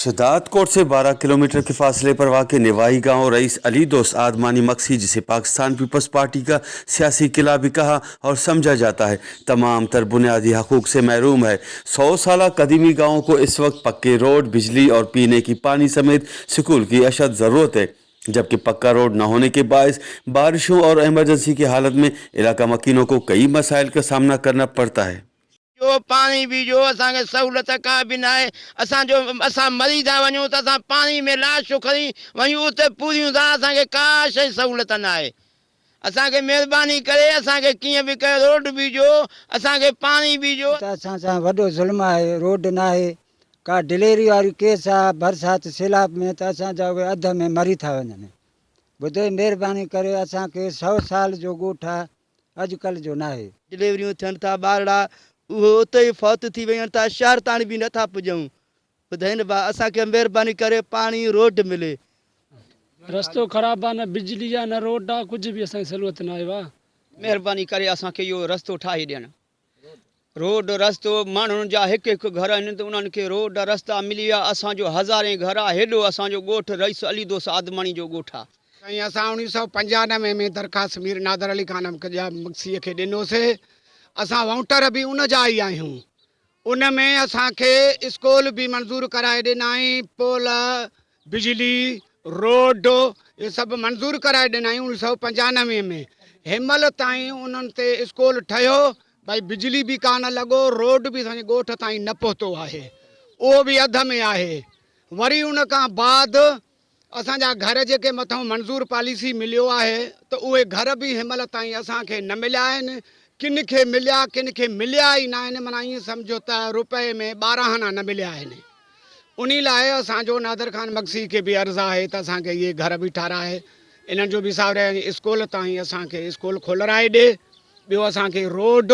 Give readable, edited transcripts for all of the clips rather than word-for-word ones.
शहदादकोट से 12 किलोमीटर के फासले पर वाक़ निवाही गांव रईस अली दोस्त आदमानी मक्सी, जिसे पाकिस्तान पीपल्स पार्टी का सियासी किला भी कहा और समझा जाता है, तमाम तर बुनियादी हकूक़ से महरूम है। 100 साल कदीमी गाँव को इस वक्त पक्के रोड, बिजली और पीने की पानी समेत स्कूल की अशद ज़रूरत है, जबकि पक्का रोड न होने के बायस बारिशों और एमरजेंसी की हालत में इलाका मकीनों को कई मसाइल का सामना करना पड़ता है। जो पाणी बि जो असांखे सहूलियत का बि न आहे। असांजो असां मरी था वञूं त असां पाणी में लाश खणी वञूं उते पूरियूं था, असांखे का शइ सहूलियत न आहे। असांखे महिरबानी करे असांखे कीअं बि कयो रोड बि ॾियो, असांखे पाणी बि ॾियो। त असां सां वॾो ज़ुल्म आहे, रोड न आहे, का डिलीवरी वारी केस आहे, बरसाति सैलाब में त असांजा उहे अध में मरी था वञनि। ॿुधो, महिरबानी करे असांखे 100 साल जो ॻोठु आहे, अॼुकल्ह जो न आहे। डिलीवरियूं थियनि था, ॿारड़ा उहो उते ई फौत थी वञनि था, शहर ताईं बि नथा पुॼूं। ॿुधाई न भाउ, असांखे महिरबानी करे पाणी रोड मिले। रस्तो ख़राबु आहे, न बिजली आहे, न रोड आहे, कुझु बि असांजी सहूलियत न आहे भाउ। महिरबानी करे असांखे इहो रस्तो ठाहे ॾियनि। रोड रस्तो माण्हुनि जा हिकु हिकु घर आहिनि त उन्हनि खे रोड रस्ता मिली विया, असांजो हज़ारे घर आहे, हेॾो असांजो ॻोठु रईस अली दोस्त आदमाणी जो ॻोठु आहे। साईं, असां 1995 में दरख़्वास्त मीर नादर अली ख़ान मक्सीअ खे ॾिनोसीं। असां वोटर बि उन जा ई आहियूं। उन में असांखे स्कूल बि मंज़ूर कराए ॾिनाई, पोल, बिजली, रोड इहे सभु मंज़ूर कराए ॾिनाई 1995 में। हिनमहिल ताईं उन्हनि ते स्कूल ठहियो, भई बिजली बि कान लॻो, रोड बि असांजे ॻोठ ताईं न पहुतो आहे, उहो बि अध में आहे। वरी उन खां बाद असांजा घर जेके मथां मंज़ूर पॉलिसी मिलियो आहे त उहे घर बि हिनमहिल ताईं असांखे न मिलिया आहिनि। किन खे मिलिया, किन खे मिलिया ई न आहिनि, माना ईअं सम्झो त रुपए में 12 आना न मिलिया आहिनि। उन लाइ असांजो नादर ख़ान मक्सी खे बि अर्ज़ु आहे त असांखे इहे घर बि ठाराए, इन्हनि जो बि सावरे स्कूल ताईं असांखे स्कूल खोलाराए ॾे, ॿियो असांखे रोड,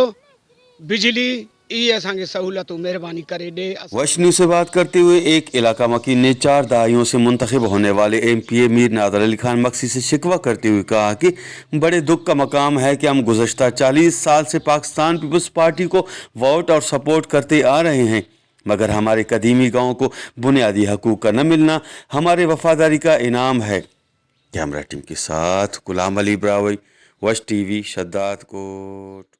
बिजली, इहे असांखे सहूलियतूं महिरबानी करे ॾे। वश न्यूज़ से बात करते हुए एक इलाका मकीन ने 4 दहाइयों से मुंतखब होने वाले MPA Mir Nadir Ali Khan Maksi से शिकवा करते हुए कहा कि बड़े दुख का मकाम है कि हम गुज़श्ता 40 साल से पाकिस्तान पीपल्स पार्टी को वोट और सपोर्ट करते आ रहे हैं, मगर हमारे कदीमी गाँव को बुनियादी हकूक़ का न मिलना हमारे वफादारी का इनाम है। कैमरा टीम के साथ गुलाम अली ब्रावई, वश TV, Shahdadkot.